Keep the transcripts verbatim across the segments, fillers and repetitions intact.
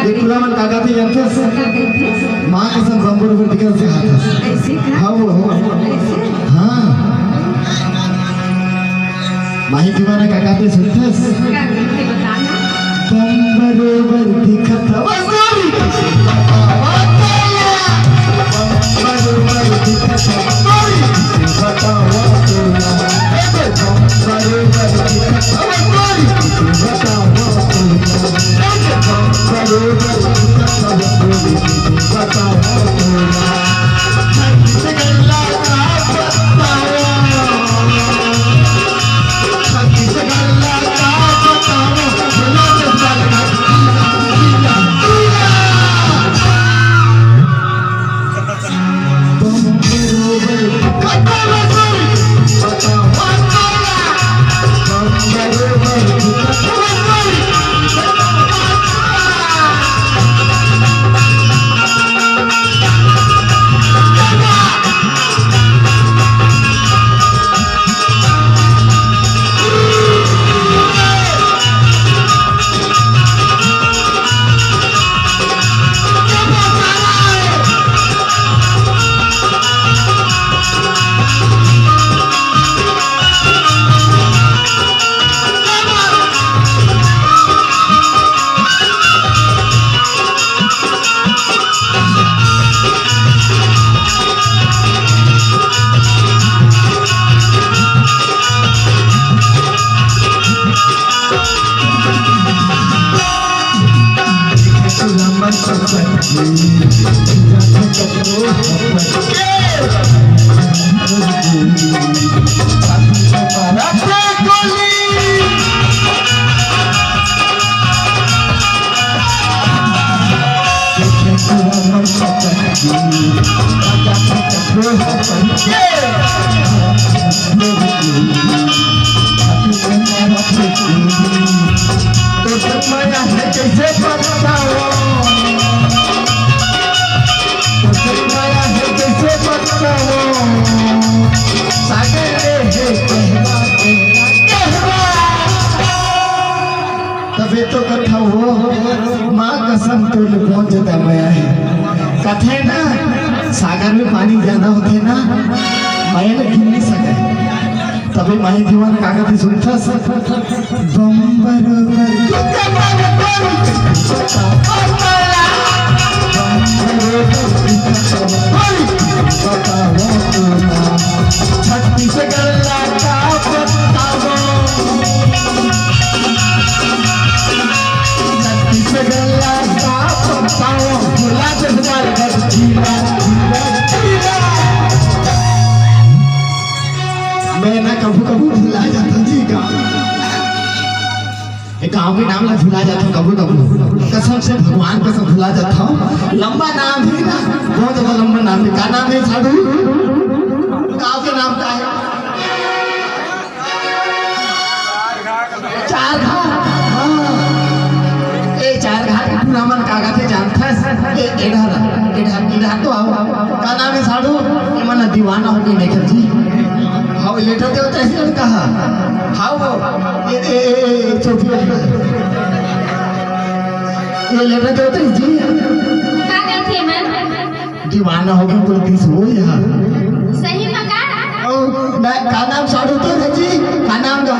एक टूरा मन का गाथे जानथस? का गाथे? माँ कसम बम बरोबर दिखत हस। ऐसे का? हाँ, वो, वो। ऐसे? हाँ। माही दीवाना का गाथे सुनथस? का गाथे बता ना। बम बरोबर दिखत हवस। बम बरोबर दिखत हवस। तबे तो कथा हो, माँ कसम तोर ले बहुत ज्यादा मया हे। कथे ना, सागर में पानी ज्यादा होथे ना, मया ले घिन नहीं सके। तबे माही दीवाना का गाथे सुनथस। बम बरोबर छत्तीसगढ़ ला का बतावो, छत्तीसगढ़ ला का बतावो, भुला जस बरगद जिला, जिला, जिला। मैं ना कभू कभू भुला जाथंव जी गाँव। ए गाँव के नाम ला भुला जाथंव कभू कभू। कसम से भगवान कसम भुला जाथंव। लंबा नाम हे ना, बहुत ज्यादा लंबा नाम हे। का नाम हे साढ़ू? गाँव के नाम का हे? चार घाट। हाँ। ए चार घाट के टूरा मन का गाथे जानथस? ए, ए डहर, ए डहर, ए डहर तो आओ, आओ, आओ। का नाम हे साढ़ू? ए मन दीवाना होके लेटर जी। हाँ, लेटर देवत हे लड़का हा। हाँ, वो। ए, ए, ए, ए, चुप, चुप। ए लेटर देवत हे जी। का कहिथे मन? दीवाना होके बोलतीस हो यार। सही में का? ओ, ना, का नाम साढ़ू तोर हे जी? का नाम गा?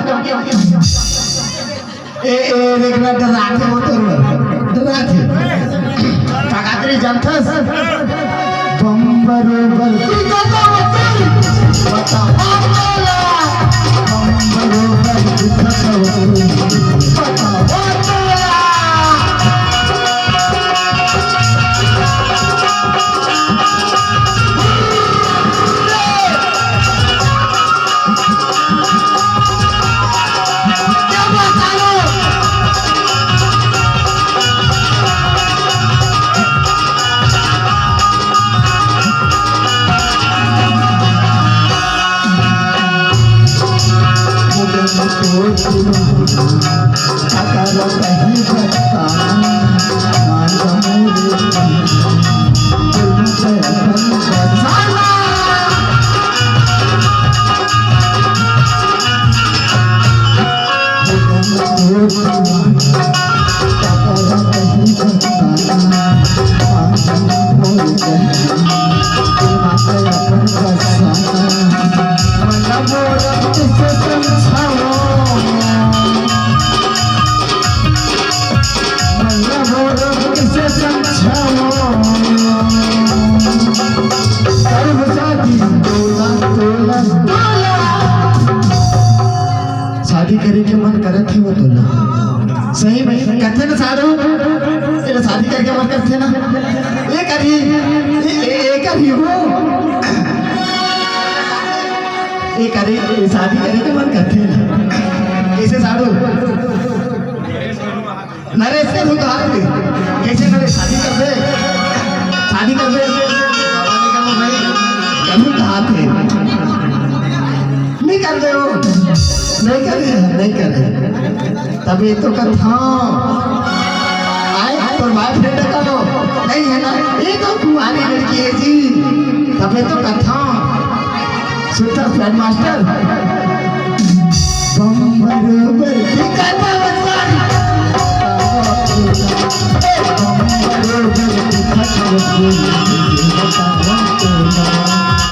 ए, ए, देखना डराथे वो तोर बर। डराथे। का गाथे जानथस? बम बरोबर। बता, बम बरोबर। बता, बता। के मन करथे ना, ये करी, ये, ये, ये करी हो, ये करे, ये शादी करे के मन करथे ना। कैसे साढ़ू? नरेश के सुधार दे। कैसे नरेश शादी कर दे? शादी कर दे। कभी कहा थे। नहीं कर दे वो। नहीं कर दे, नहीं कर दे। तभी तो कथा। आए, तोर बॉयफ्रेंड का वो नहीं है ना, ये तो कुंवारी लड़की है जी। तभी तो कथा। सुनता हेडमास्टर।